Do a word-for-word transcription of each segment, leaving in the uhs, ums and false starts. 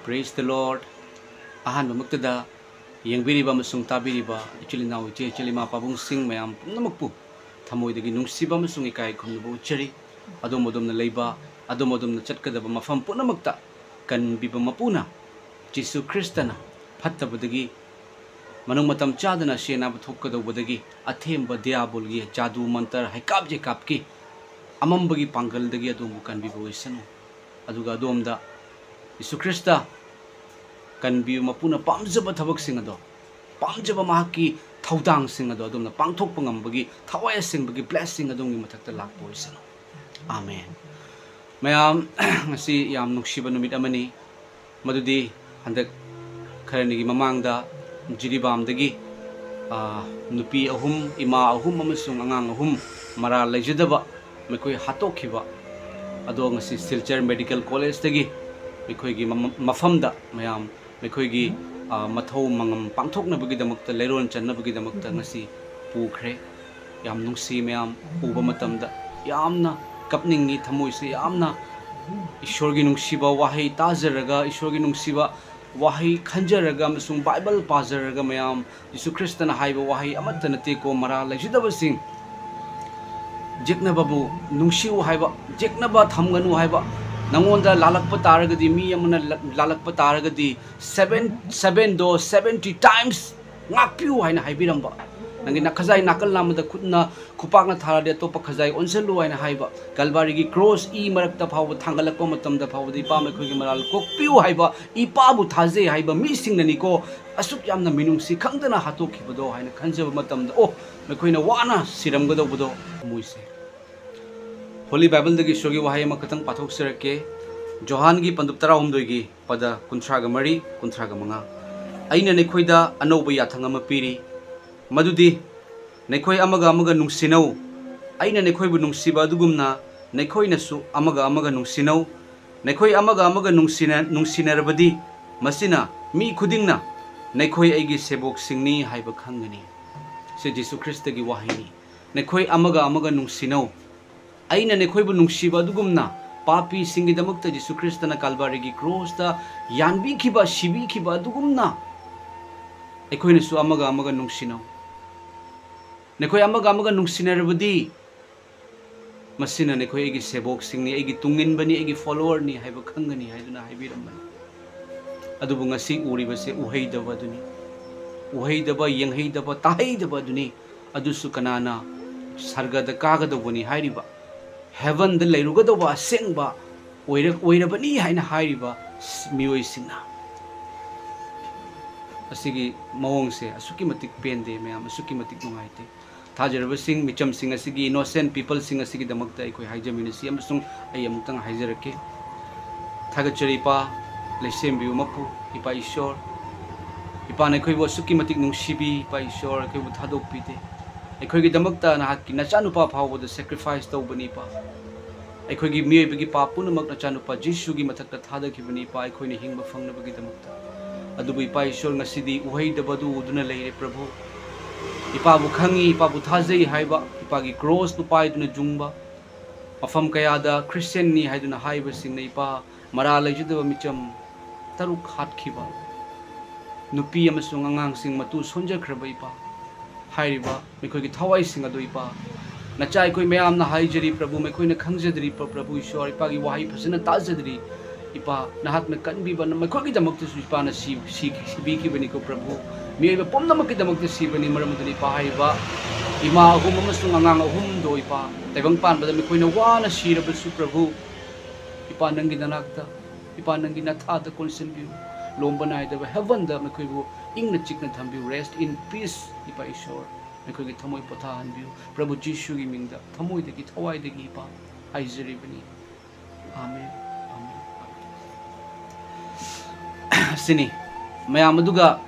Praise the Lord. ꯑꯍꯥꯟꯕꯃꯛꯇꯗ ꯌꯦꯡꯕꯤꯔꯤꯕ ꯑꯃꯁꯨꯡ ꯇꯥꯕꯤꯔꯤꯕ ꯏꯆꯤꯜ ꯏꯅꯥꯎ, ꯏꯆꯦ ꯏꯆꯜ, ꯏꯃꯥ ꯄꯥꯕꯨꯡꯁꯤꯡ ꯃꯌꯥꯝ ꯄꯨꯝꯅꯃꯛꯄꯨ ꯊꯃꯣꯏꯗꯒꯤ ꯅꯨꯡꯁꯤꯕ ꯑꯃꯁꯨꯡ ꯏꯀꯥꯏ ꯈꯨꯝꯅꯕ ꯎꯠꯆꯔꯤ꯫ ꯑꯗꯣꯝ ꯑꯗꯣꯝꯅ ꯂꯩꯕ, ꯑꯗꯣꯝ ꯑꯗꯣꯝꯅ ꯆꯠꯀꯗꯕ ꯃꯐꯝ ꯄꯨꯝꯅꯃꯛꯇ ꯀꯟꯕꯤꯕ ꯃꯄꯨꯅ ꯖꯤꯁꯨ ꯈ꯭ꯔꯤꯁꯇꯅ ꯐꯠꯇꯕꯗꯒꯤ ꯃꯅꯨꯡ ꯃꯇꯝ ꯆꯥꯗꯅ ꯁꯦꯟꯅꯕ ꯊꯣꯛꯀꯗꯧꯕꯗꯒꯤ, ꯑꯊꯦꯝꯕ ꯗꯤꯌꯥꯕꯣꯜꯒꯤ ꯖꯥꯗꯨ ꯃꯟꯇꯔ ꯍꯩꯀꯥꯞ ꯖꯩꯀꯥꯞꯀꯤ ꯑꯃꯝꯕꯒꯤ ꯄꯥꯡꯒꯜꯗꯒꯤ ꯑꯗꯣꯝꯕꯨ ꯀꯟꯕꯤꯕ ꯑꯣꯏꯁꯅꯨ꯫ ꯑꯗꯨꯒ ꯑꯗꯣꯝꯗ ꯖꯤꯁꯨ ꯈ꯭ꯔꯤꯁꯇ ꯀꯟꯕꯤꯕ ꯃꯄꯨꯅ ꯄꯥꯝꯖꯕ ꯊꯕꯛꯁꯤꯡ ꯑꯗꯣ, ꯄꯥꯝꯖꯕ ꯃꯍꯥꯛꯀꯤ ꯊꯧꯗꯥꯡꯁꯤꯡ ꯑꯗꯣ ꯑꯗꯣꯝꯅ ꯄꯥꯡꯊꯣꯛꯄ ꯉꯝꯕꯒꯤ ꯊꯋꯥꯏ ꯑꯁꯦꯡꯕꯒꯤ blessing ꯑꯗꯣꯝꯒꯤ ꯃꯊꯛꯇ ꯂꯥꯛꯄ ꯑꯣꯏꯁꯅꯨ꯫ ꯑꯥꯃꯦꯟ꯫ ꯃꯌꯥꯝ, ꯉꯁꯤ ꯌꯥꯝ ꯅꯨꯡꯁꯤꯕ ꯅꯨꯃꯤꯠ ꯑꯃꯅꯤ꯫ ꯃꯗꯨꯗꯤ ꯍꯟꯗꯛ ꯈꯔꯅꯤꯒꯤ ꯃꯃꯥꯡꯗ ꯖꯤꯔꯤꯕꯥꯝꯗꯒꯤ, ꯑ, ꯅꯨꯄꯤ ꯑꯍꯨꯝ, ꯏꯃꯥ ꯑꯍꯨꯝ ꯑꯃꯁꯨꯡ ꯑꯉꯥꯡ ꯑꯍꯨꯝ ꯃꯔꯥꯜ ꯂꯩꯖꯗꯕ ꯃꯈꯣꯏ ꯍꯥꯠꯇꯣꯛꯈꯤꯕ ꯑꯗꯣ ꯉꯁꯤ ꯁꯤꯜꯆꯔ ꯃꯦꯗꯤꯀꯦꯜ ꯀꯣꯂꯦꯖꯇꯒꯤ ꯑꯩꯈꯣꯏꯒꯤ ꯃ-, ꯃꯐꯝꯗ ꯃꯌꯥꯝ ꯃꯈꯣꯏꯒꯤ, ꯑ, ꯃꯊꯧ ꯃꯉꯝ ꯄꯥꯡꯊꯣꯛꯅꯕꯒꯤꯗꯃꯛꯇ, ꯂꯩꯔꯣꯟ ꯆꯟꯅꯕꯒꯤꯗꯃꯛꯇ ꯉꯁꯤ ꯄꯨꯈ꯭ꯔꯦ꯫ ꯌꯥꯝ ꯅꯨꯡꯁꯤ ꯃꯌꯥꯝ ꯎꯕ ꯃꯇꯝꯗ꯫ ꯌꯥꯝꯅ ꯀꯞꯅꯤꯡꯉꯤ, ꯊꯃꯣꯏꯁꯦ ꯌꯥꯝꯅ ꯏꯁꯣꯔꯒꯤ ꯅꯨꯡꯁꯤꯕ ꯋꯥꯍꯩ ꯇꯥꯖꯔꯒ, ꯏꯁꯣꯔꯒꯤ ꯅꯨꯡꯁꯤꯕ ꯋꯥꯍꯩ ꯈꯟꯖꯔꯒ ꯑꯃꯁꯨꯡ ꯕꯥꯏꯕꯜ ꯄꯥꯖꯔꯒ ꯃꯌꯥꯝ ꯖꯤꯁꯨ ꯈ꯭ꯔꯤꯁꯇꯅ ꯍꯥꯏꯕ ꯋꯥꯍꯩ ꯑꯃꯠꯇ ꯅꯠꯇꯦꯀꯣ, ꯃꯔꯥꯜ ꯂꯩꯖꯗꯕꯁꯤꯡ, ꯌꯦꯛꯅꯕꯕꯨ ꯅꯨꯡꯁꯤꯌꯨ ꯍꯥꯏꯕ, ꯌꯦꯛꯅꯕ ꯊꯝꯒꯅꯨ ꯍꯥꯏꯕ, ꯅꯉꯣꯟꯗ ꯂꯥꯜꯂꯛꯄ ꯇꯥꯔꯒꯗꯤ, ꯃꯤ ꯑꯃꯅ ꯂ-, ꯂꯥꯜꯂꯛꯄ ꯇꯥꯔꯒꯗꯤ, seven, seven ꯗꯣ seventy times ꯉꯥꯛꯄꯤꯌꯨ ꯍꯥꯏꯅ ꯍꯥꯏꯕꯤꯔꯝꯕ꯫ ꯅꯪꯒꯤ ꯅꯈꯖꯥꯏ ꯅꯥꯀꯜ ꯅꯥꯝꯃꯗ ꯈꯨꯠꯅ ꯈꯨꯄꯥꯛꯅ ꯊꯥꯔꯗꯤ ꯑꯇꯣꯞꯄ ꯈꯖꯥꯏ ꯑꯣꯟꯁꯤꯜꯂꯨ ꯍꯥꯏꯅ ꯍꯥꯏꯕ꯫ ꯀꯜꯚꯥꯔꯤꯒꯤ ꯀ꯭ꯔꯣꯁ ꯏ ꯃꯔꯛꯇ ꯐꯥꯎꯕ ꯊꯥꯡꯒꯠꯂꯛꯄ ꯃꯇꯝꯗ ꯐꯥꯎꯕꯗ, "ꯏꯄꯥ, ꯃꯈꯣꯏꯒꯤ ꯃꯔꯥꯜ ꯀꯣꯛꯄꯤꯌꯨ" ꯍꯥꯏꯕ, "ꯏꯄꯥꯕꯨ ꯊꯥꯖꯩ" ꯍꯥꯏꯕ ꯃꯤꯁꯤꯡꯅꯅꯤꯀꯣ ꯑꯁꯨꯛ ꯌꯥꯝꯅ ꯃꯤꯅꯨꯡꯁꯤ ꯈꯪꯗꯅ ꯍꯥꯠꯇꯣꯛꯈꯤꯕꯗꯣ ꯍꯥꯏꯅ ꯈꯟꯖꯕ ꯃꯇꯝꯗ, ꯑꯣ, ꯃꯈꯣꯏꯅ ꯋꯥꯅ ꯁꯤꯔꯝꯒꯗꯧꯕꯗꯣ ꯃꯣꯏꯁꯦ꯫ ꯍꯣꯂꯤ ꯕꯥꯏꯕꯜꯗꯒꯤ ꯏꯁꯣꯔꯒꯤ ꯋꯥꯍꯩ ꯑꯃꯈꯛꯇꯪ ꯄꯥꯊꯣꯛꯆꯔꯛꯀꯦ꯫ ꯖꯣꯍꯥꯟꯒꯤ ꯄꯟꯗꯨꯞ ꯇꯔꯥꯍꯨꯝꯗꯣꯏꯒꯤ ꯄꯗ ꯀꯨꯟꯊ꯭ꯔꯥꯒ ꯃꯔꯤ, ꯀꯨꯟꯊ꯭ꯔꯥꯒ ꯃꯉꯥ꯫ "ꯑꯩꯅ ꯅꯈꯣꯏꯗ ꯑꯅꯧꯕ ꯌꯥꯊꯪ ꯑꯃ ꯄꯤꯔꯤ, ꯃꯗꯨꯗꯤ ꯅꯈꯣꯏ ꯑꯃꯒ ꯑꯃꯒ ꯅꯨꯡꯁꯤꯅꯧ꯫ ꯑꯩꯅ ꯅꯈꯣꯏꯕꯨ ꯅꯨꯡꯁꯤꯕ ꯑꯗꯨꯒꯨꯝꯅ ꯅꯈꯣꯏꯅꯁꯨ ꯑꯃꯒ ꯑꯃꯒ ꯅꯨꯡꯁꯤꯅꯧ꯫ ꯅꯈꯣꯏ ꯑꯃꯒ ꯑꯃꯒ ꯅꯨꯡꯁꯤꯅ-, ꯅꯨꯡꯁꯤꯅꯔꯕꯗꯤ ꯃꯁꯤꯅ ꯃꯤ ꯈꯨꯗꯤꯡꯅ ꯅꯈꯣꯏ ꯑꯩꯒꯤ ꯁꯦꯕꯣꯛꯁꯤꯡꯅꯤ ꯍꯥꯏꯕ ꯈꯪꯒꯅꯤ"꯫ ꯁꯤ ꯖꯤꯁꯨ ꯈ꯭ꯔꯤꯁꯇꯒꯤ ꯋꯥꯍꯩꯅꯤ꯫ "ꯅꯈꯣꯏ ꯑꯃꯒ ꯑꯃꯒ ꯅꯨꯡꯁꯤꯅꯧ꯫ ꯑꯩꯅ ꯅꯈꯣꯏꯕꯨ ꯅꯨꯡꯁꯤꯕ ꯑꯗꯨꯒꯨꯝꯅ ꯄꯥꯄꯤꯁꯤꯡꯒꯤꯗꯃꯛꯇ ꯖꯤꯁꯨ ꯈ꯭ꯔꯤꯁꯇꯅ ꯀꯥꯜꯕꯥꯔꯤꯒꯤ ꯀ꯭ꯔꯣꯁꯇ ꯌꯥꯟꯕꯤꯈꯤꯕ, ꯁꯤꯕꯤꯈꯤꯕ ꯑꯗꯨꯒꯨꯝꯅ ꯑꯩꯈꯣꯏꯅꯁꯨ ꯑꯃꯒ ꯑꯃꯒ ꯅꯨꯡꯁꯤꯅꯧ꯫ ꯅꯈꯣꯏ ꯑꯃꯒ ꯑꯃꯒ ꯅꯨꯡꯁꯤꯅꯔꯕꯗꯤ ꯃꯁꯤꯅ ꯅꯈꯣꯏ ꯑꯩꯒꯤ ꯁꯦꯕꯣꯛꯁꯤꯡꯅꯤ, ꯑꯩꯒꯤ ꯇꯨꯡꯏꯟꯕꯅꯤ, ꯑꯩꯒꯤ ꯐꯣꯂꯣꯋꯔꯅꯤ ꯍꯥꯏꯕ ꯈꯪꯒꯅꯤ ꯍꯥꯏꯗꯨꯅ ꯍꯥꯏꯕꯤꯔꯝꯕꯅꯤ꯫ ꯑꯗꯨꯕꯨ ꯉꯁꯤ ꯎꯔꯤꯕꯁꯦ ꯎꯍꯩꯗꯕ ꯑꯗꯨꯅꯤ, ꯎꯍꯩꯗꯕ, ꯌꯦꯡꯍꯩꯗꯕ, ꯇꯥꯍꯩꯗꯕ ꯑꯗꯨꯅꯤ꯫ ꯑꯗꯨꯁꯨ ꯀꯅꯥꯅ ꯁꯔꯒꯗ ꯀꯥꯒꯗꯧꯕꯅꯤ ꯍꯥꯏꯔꯤꯕ, ꯍꯦꯚꯟꯗ ꯂꯩꯔꯨꯒꯗꯧꯕ ꯑꯁꯦꯡꯕ ꯑꯣꯏꯔ-, ꯑꯣꯏꯔꯕꯅꯤ ꯍꯥꯏꯅ ꯍꯥꯏꯔꯤꯕ ꯃꯤꯑꯣꯏꯁꯤꯡꯅ? ꯑꯁꯤꯒꯤ ꯃꯑꯣꯡꯁꯦ ꯑꯁꯨꯛꯀꯤ ꯃꯇꯤꯛ ꯄꯦꯟꯗꯦ ꯃꯌꯥꯝ, ꯑꯁꯨꯛꯀꯤ ꯃꯇꯤꯛ ꯅꯨꯡꯉꯥꯏꯇꯦ꯫ ꯊꯥꯖꯔꯕꯁꯤꯡ, ꯃꯤꯆꯝꯁꯤꯡ ꯑꯁꯤꯒꯤ, ꯏꯅꯣꯁꯦꯟ ꯄꯤꯄꯜꯁꯤꯡ ꯑꯁꯤꯒꯤꯗꯃꯛꯇ ꯑꯩꯈꯣꯏ ꯍꯥꯏꯖꯃꯤꯟꯅꯁꯤ ꯑꯃꯁꯨꯡ ꯑꯩ ꯑꯃꯨꯛꯇꯪ ꯍꯥꯏꯖꯔꯛꯀꯦ꯫ ꯊꯥꯒꯠꯆꯔꯤ ꯏꯄꯥ, ꯂꯩꯁꯦꯝꯕꯤꯌꯨ ꯃꯄꯨ, ꯏꯄꯥ ꯏꯁꯣꯔ꯫ ꯏꯄꯥꯅ ꯑꯩꯈꯣꯏꯕꯨ ꯑꯁꯨꯛꯀꯤ ꯃꯇꯤꯛ ꯅꯨꯡꯁꯤꯕꯤ, ꯏꯄꯥ ꯏꯁꯣꯔ, ꯑꯩꯈꯣꯏꯕꯨ ꯊꯥꯗꯣꯛꯄꯤꯗꯦ꯫ ꯑꯩꯈꯣꯏꯒꯤꯗꯃꯛꯇ ꯅꯍꯥꯛꯀꯤ ꯅꯆꯥꯅꯨꯄꯥ ꯐꯥꯎꯕꯗ ꯁꯦꯀ꯭ꯔꯤꯐꯥꯏꯁ ꯇꯧꯕꯅꯤ ꯏꯄꯥ꯫ ꯑꯩꯈꯣꯏꯒꯤ ꯃꯤꯑꯣꯏꯕꯒꯤ ꯄꯥꯞ ꯄꯨꯝꯅꯃꯛ ꯅꯆꯥꯅꯨꯄꯥ ꯖꯤꯁꯨꯒꯤ ꯃꯊꯛꯇ ꯊꯥꯗꯈꯤꯕꯅꯤ ꯏꯄꯥ, ꯑꯩꯈꯣꯏꯅ ꯍꯤꯡꯕ ꯐꯪꯅꯕꯒꯤꯗꯃꯛꯇ꯫ ꯑꯗꯨꯕꯨ ꯏꯄꯥ ꯏꯁꯣꯔ, ꯉꯁꯤꯗꯤ ꯎꯍꯩꯗꯕꯗꯨ ꯎꯗꯨꯅ ꯂꯩꯔꯦ ꯄ꯭ꯔꯚꯨ꯫ ꯏꯄꯥꯕꯨ ꯈꯪꯉꯤ, ꯏꯄꯥꯕꯨ ꯊꯥꯖꯩ ꯍꯥꯏꯕ, ꯏꯄꯥꯒꯤ ꯀ꯭ꯔꯣꯁꯇꯨ ꯄꯥꯏꯗꯨꯅ ꯖꯨꯡꯕ, ꯃꯐꯝ ꯀꯌꯥꯗ ꯈ꯭ꯔꯤꯁꯇꯤꯌꯟꯅꯤ ꯍꯥꯏꯗꯨꯅ ꯍꯥꯏꯕꯁꯤꯡꯅ ꯏꯄꯥ ꯃꯔꯥ ꯂꯩꯖꯗꯕ ꯃꯤꯆꯝ ꯇꯔꯨꯛ ꯍꯥꯠꯈꯤꯕ, ꯅꯨꯄꯤ ꯑꯃꯁꯨꯡ ꯑꯉꯥꯡꯁꯤꯡ ꯃꯇꯨ ꯁꯣꯟꯖꯈ꯭ꯔꯕ ꯏꯄꯥ, ꯍꯥꯏꯔꯤꯕ ꯃꯈꯣꯏꯒꯤ ꯊꯋꯥꯏꯁꯤꯡ ꯑꯗꯨ ꯏꯄꯥ, ꯅꯆꯥ ꯑꯩꯈꯣꯏ ꯃꯌꯥꯝꯅ ꯍꯥꯏꯖꯔꯤ ꯄ꯭ꯔꯚꯨ, ꯃꯈꯣꯏꯅ ꯈꯪꯖꯗ꯭ꯔꯤ ꯄ꯭ꯔ-, ꯄ꯭ꯔꯚꯨ ꯏꯁꯣꯔ, ꯏꯄꯥꯒꯤ ꯋꯥꯍꯩ ꯐꯖꯅ ꯇꯥꯖꯗ꯭ꯔꯤ ꯏꯄꯥ꯫ ꯅꯍꯥꯛꯅ ꯀꯟꯕꯤꯕ ꯃꯈꯣꯏꯒꯤꯗꯃꯛꯇꯁꯨ ꯏꯄꯥꯅ ꯁꯤ-, ꯁꯤ-, ꯁꯤꯕꯤꯈꯤꯕꯅꯤꯀꯣ ꯄ꯭ꯔꯚꯨ꯫ ꯃꯤꯑꯣꯏꯕ ꯄꯨꯝꯅꯃꯛꯀꯤꯗꯃꯛꯇ ꯁꯤꯕꯅꯤ꯫ ꯃꯔꯝ ꯑꯗꯨꯅ ꯏꯄꯥ, ꯍꯥꯏꯔꯤꯕ ꯏꯃꯥ ꯑꯍꯨꯝ ꯑꯃꯁꯨꯡ ꯑꯉꯥꯡ ꯑꯍꯨꯝꯗꯣ ꯏꯄꯥ, ꯇꯥꯏꯕꯪ ꯄꯥꯟꯕꯗ ꯃꯈꯣꯏꯅ ꯋꯥꯅ ꯁꯤꯔꯕꯁꯨ ꯄ꯭ꯔꯚꯨ, ꯏꯄꯥ ꯅꯪꯒꯤ ꯅꯅꯥꯛꯇ, ꯏꯄꯥ ꯅꯪꯒꯤ ꯅꯊꯥꯗ ꯀꯣꯟꯁꯤꯟꯕꯤꯌꯨ꯫ ꯂꯣꯝꯕ ꯅꯥꯏꯗꯕ ꯍꯦꯚꯟꯗ ꯃꯈꯣꯏꯕꯨ ꯏꯪꯅ ꯆꯤꯛꯅ ꯊꯝꯕꯤꯌꯨ꯫ Rest in peace, ꯏꯄꯥ ꯏꯁꯣꯔ꯫ ꯃꯈꯣꯏꯒꯤ ꯊꯃꯣꯏ ꯄꯣꯊꯥꯍꯟꯕꯤꯌꯨ꯫ ꯄ꯭ꯔꯚꯨ ꯖꯤꯁꯨꯒꯤ ꯃꯤꯡꯗ ꯊꯃꯣꯏꯗꯒꯤ, ꯊꯋꯥꯏꯗꯒꯤ ꯏꯄꯥ ꯍꯥꯏꯖꯔꯤꯕꯅꯤ꯫ ꯑꯥꯃꯦꯟ, ꯑꯥꯃꯦꯟ, ꯑꯥꯃꯦꯟ꯫ ꯑꯁꯤꯅꯤ ꯃꯌꯥꯝ꯫ ꯑꯗꯨꯒ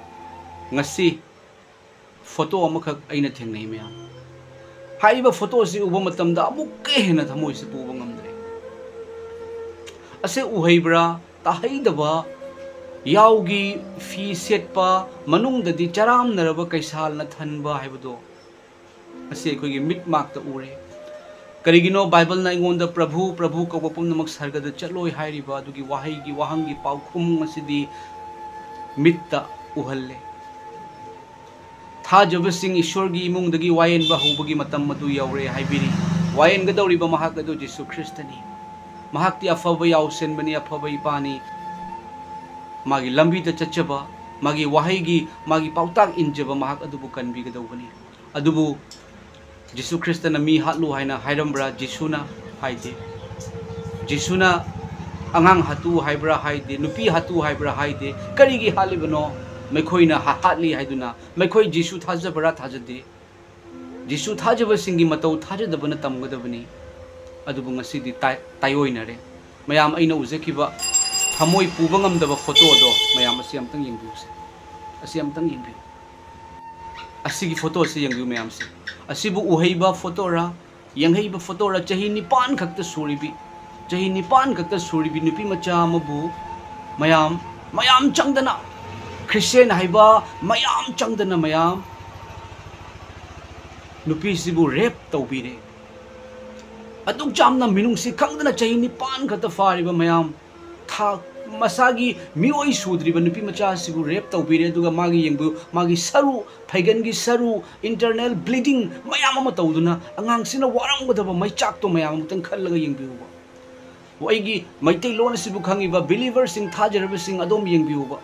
ꯉꯁꯤ ꯐꯣꯇꯣ ꯑꯃꯈꯛ ꯑꯩꯅ ꯊꯦꯡꯅꯩ ꯃꯌꯥꯝ꯫ ꯍꯥꯏꯔꯤꯕ ꯐꯣꯇꯣꯁꯤ ꯎꯕ ꯃꯇꯝꯗ ꯑꯃꯨꯛꯀ ꯍꯦꯟꯅ ꯊꯃꯣꯏꯁꯤ ꯄꯨꯕ ꯉꯝꯗ꯭ꯔꯦ꯫ ꯑꯁꯤ ꯎꯍꯩꯕ꯭ꯔꯥ, ꯇꯥꯍꯩꯗꯕ, ꯌꯥꯎꯒꯤ ꯐꯤ ꯁꯦꯠꯄ, ꯃꯅꯨꯡꯗꯗꯤ ꯆꯔꯥꯝꯅꯔꯕ ꯀꯩꯁꯥꯜꯅ ꯊꯟꯕ ꯍꯥꯏꯕꯗꯣ ꯉꯁꯤ ꯑꯩꯈꯣꯏꯒꯤ ꯃꯤꯠꯃꯥꯛꯇ ꯎꯔꯦ꯫ ꯀꯔꯤꯒꯤꯅꯣ ꯕꯥꯏꯕꯜꯅ ꯑꯩꯉꯣꯟꯗ "ꯄ꯭ꯔꯚꯨ, ꯄ꯭ꯔꯚꯨ" ꯀꯧꯕ ꯄꯨꯝꯅꯃꯛ ꯁꯔꯒꯗ ꯆꯠꯂꯣꯏ ꯍꯥꯏꯔꯤꯕ ꯑꯗꯨꯒꯤ ꯋꯥꯍꯩꯒꯤ, ꯋꯥꯍꯪꯒꯤ ꯄꯥꯎꯈꯨꯝ ꯉꯁꯤꯗꯤ ꯃꯤꯠꯇ ꯎꯍꯜꯂꯦ? ꯊꯥꯖꯕꯁꯤꯡ ꯏꯁꯣꯔꯒꯤ ꯏꯃꯨꯡꯗꯒꯤ ꯋꯥꯌꯦꯟꯕ ꯍꯧꯕꯒꯤ ꯃꯇꯝ ꯑꯗꯨ ꯌꯧꯔꯦ ꯍꯥꯏꯕꯤꯔꯤ꯫ ꯋꯥꯌꯦꯟꯒꯗꯧꯔꯤꯕ ꯃꯍꯥꯛ ꯑꯗꯨ ꯖꯤꯁꯨ ꯈ꯭ꯔꯤꯁꯇꯅꯤ꯫ ꯃꯍꯥꯛꯇꯤ ꯑꯐꯕ ꯌꯥꯎꯁꯦꯟꯕꯅꯤ, ꯑꯐꯕ ꯏꯄꯥꯅꯤ꯫ ꯃꯥꯒꯤ ꯂꯝꯕꯤꯗ ꯆꯠꯆꯕ, ꯃꯥꯒꯤ ꯋꯥꯍꯩꯒꯤ, ꯃꯥꯒꯤ ꯄꯥꯎꯇꯥꯛ ꯏꯟꯖꯕ ꯃꯍꯥꯛ ꯑꯗꯨꯕꯨ ꯀꯟꯕꯤꯒꯗꯧꯕꯅꯤ꯫ ꯑꯗꯨꯕꯨ ꯖꯤꯁꯨ ꯈ꯭ꯔꯤꯁꯇꯅ ꯃꯤ ꯍꯥꯠꯂꯨ ꯍꯥꯏꯅ ꯍꯥꯏꯔꯝꯕ꯭ꯔꯥ? ꯖꯤꯁꯨꯅ ꯍꯥꯏꯗꯦ꯫ ꯖꯤꯁꯨꯅ ꯑꯉꯥꯡ ꯍꯥꯠꯇꯨ ꯍꯥꯏꯕ꯭ꯔꯥ? ꯍꯥꯏꯗꯦ꯫ ꯅꯨꯄꯤ ꯍꯥꯠꯇꯨ ꯍꯥꯏꯕ꯭ꯔꯥ? ꯍꯥꯏꯗꯦ꯫ ꯀꯔꯤꯒꯤ ꯍꯥꯠꯂꯤꯕꯅꯣ? ꯃꯈꯣꯏꯅ ꯍꯥ-, ꯍꯥꯠꯂꯤ ꯍꯥꯏꯗꯨꯅ ꯃꯈꯣꯏ ꯖꯤꯁꯨ ꯊꯥꯖꯕ꯭ꯔꯥ? ꯊꯥꯖꯗꯦ꯫ ꯖꯤꯁꯨ ꯊꯥꯖꯕꯁꯤꯡꯒꯤ ꯃꯇꯧ ꯊꯥꯖꯗꯕꯅ ꯇꯝꯒꯗꯕꯅꯤ꯫ ꯑꯗꯨꯕꯨ ꯉꯁꯤꯗꯤ ꯇꯥꯏ-, ꯇꯥꯏꯑꯣꯏꯅꯔꯦ꯫ ꯃꯌꯥꯝ, ꯑꯩꯅ ꯎꯖꯈꯤꯕ ꯊꯃꯣꯏ ꯄꯨꯕ ꯉꯝꯗꯕ ꯐꯣꯇꯣ ꯑꯗꯣ ꯃꯌꯥꯝ, ꯑꯁꯤ ꯑꯝꯇꯪ ꯌꯦꯡꯕꯤꯌꯨꯁꯦ꯫ ꯑꯁꯤ ꯑꯝꯇꯪ ꯌꯦꯡꯕꯤꯌꯨ꯫ ꯑꯁꯤꯒꯤ ꯐꯣꯇꯣꯁꯤ ꯌꯦꯡꯕꯤꯌꯨ ꯃꯌꯥꯝꯁꯦ꯫ ꯑꯁꯤꯕꯨ ꯎꯍꯩꯕ ꯐꯣꯇꯣꯔꯥ, ꯌꯦꯡꯍꯩꯕ ꯐꯣꯇꯣꯔꯥ? ꯆꯍꯤ ꯅꯤꯄꯥꯟ ꯈꯛꯇ ꯁꯨꯔꯤꯕꯤ, ꯆꯍꯤ ꯅꯤꯄꯥꯟ ꯈꯛꯇ ꯁꯨꯔꯤꯕꯤ ꯅꯨꯄꯤ ꯃꯆꯥ ꯑꯃꯕꯨ ꯃꯌꯥꯝ, ꯃꯌꯥꯝ ꯆꯪꯗꯅ, ꯈ꯭ꯔꯤꯁꯇꯤꯌꯥꯟ ꯍꯥꯏꯕ ꯃꯌꯥꯝ ꯆꯪꯗꯅ ꯃꯌꯥꯝ ꯅꯨꯄꯤꯁꯤꯕꯨ ꯔꯦꯞ ꯇꯧꯕꯤꯔꯦ꯫ ꯑꯗꯨꯛ ꯌꯥꯝꯅ ꯃꯤꯅꯨꯡꯁꯤ ꯈꯪꯗꯅ ꯆꯍꯤ ꯅꯤꯄꯥꯟ ꯈꯛꯇ ꯐꯥꯔꯤꯕ ꯃꯌꯥꯝ, ꯊꯥ ꯃꯁꯥꯒꯤ ꯃꯤꯑꯣꯏ ꯁꯨꯗ꯭ꯔꯤꯕ ꯅꯨꯄꯤ ꯃꯆꯥ ꯑꯁꯤꯕꯨ ꯔꯦꯞ ꯇꯧꯕꯤꯔꯦ꯫ ꯑꯗꯨꯒ ꯃꯥꯒꯤ, ꯌꯦꯡꯕꯤꯌꯨ, ꯃꯥꯒꯤ ꯁꯔꯨ, ꯐꯩꯒꯟꯒꯤ ꯁꯔꯨ, internal bleeding ꯃꯌꯥꯝ ꯑꯃ ꯇꯧꯗꯨꯅ ꯑꯉꯥꯡꯁꯤꯅ ꯋꯥꯔꯝꯒꯗꯕ ꯃꯩꯆꯥꯛꯇꯣ ꯃꯌꯥꯝ ꯑꯃꯨꯛꯇꯪ ꯈꯜꯂꯒ ꯌꯦꯡꯕꯤꯌꯨꯕ꯫ ꯑꯩꯒꯤ ꯃꯩꯇꯩꯂꯣꯟ ꯑꯁꯤꯕꯨ ꯈꯪꯉꯤꯕ believerꯁꯤꯡ, ꯊꯥꯖꯔꯕꯁꯤꯡ, ꯑꯗꯣꯝ ꯌꯦꯡꯕꯤꯌꯨꯕ꯫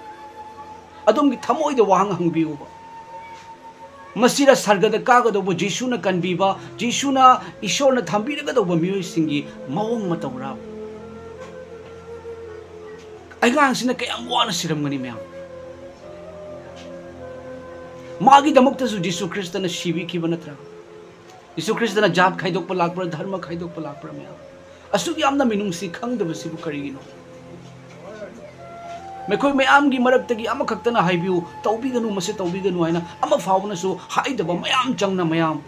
ꯑꯗꯣꯝꯒꯤ ꯊꯃꯣꯏꯗ ꯋꯥꯍꯪ ꯍꯪꯕꯤꯌꯨꯕ꯫ ꯃꯁꯤꯗ ꯁꯔꯒꯗ ꯀꯥꯒꯗꯧꯕ ꯖꯤꯁꯨꯅ ꯀꯟꯕꯤꯕ, ꯖꯤꯁꯨꯅ, ꯏꯁꯣꯔꯅ ꯊꯝꯕꯤꯔꯒꯗꯧꯕ ꯃꯤꯑꯣꯏꯁꯤꯡꯒꯤ ꯃꯑꯣꯡ ꯃꯇꯧꯔ? ꯑꯉꯥꯡꯁꯤꯅ ꯀꯌꯥꯝ ꯋꯥꯅ ꯁꯤꯔꯝꯒꯅꯤ ꯃꯌꯥꯝ꯫ ꯃꯥꯒꯤꯗꯃꯛꯇꯁꯨ ꯖꯤꯁꯨ ꯈ꯭ꯔꯤꯁꯇꯅ ꯁꯤꯕꯤꯈꯤꯕ ꯅꯠꯇ꯭ꯔꯥ? ꯖꯤꯁꯨ ꯈ꯭ꯔꯤꯁꯇꯅ ꯖꯥꯠ ꯈꯥꯏꯗꯣꯛꯄ ꯂꯥꯛꯄ꯭ꯔꯥ, ꯙꯔꯃ ꯈꯥꯏꯗꯣꯛꯄ ꯂꯥꯛꯄ꯭ꯔꯥ ꯃꯌꯥꯝ? ꯑꯁꯨꯛ ꯌꯥꯝꯅ ꯃꯤꯅꯨꯡꯁꯤ ꯈꯪꯗꯕꯁꯤꯕꯨ ꯀꯔꯤꯒꯤꯅꯣ? ꯃꯈꯣꯏ ꯃꯌꯥꯝꯒꯤ ꯃꯔꯛꯇꯒꯤ ꯑꯃꯈꯛꯇꯅ ꯍꯥꯏꯕꯤꯌꯨ, "ꯇꯧꯕꯤꯒꯅꯨ, ꯃꯁꯤ ꯇꯧꯕꯤꯒꯅꯨ" ꯍꯥꯏꯅ ꯑꯃ ꯐꯥꯎꯕꯅꯁꯨ ꯍꯥꯏꯗꯕ ꯃꯌꯥꯝ ꯆꯪꯅ, ꯃꯌꯥꯝ,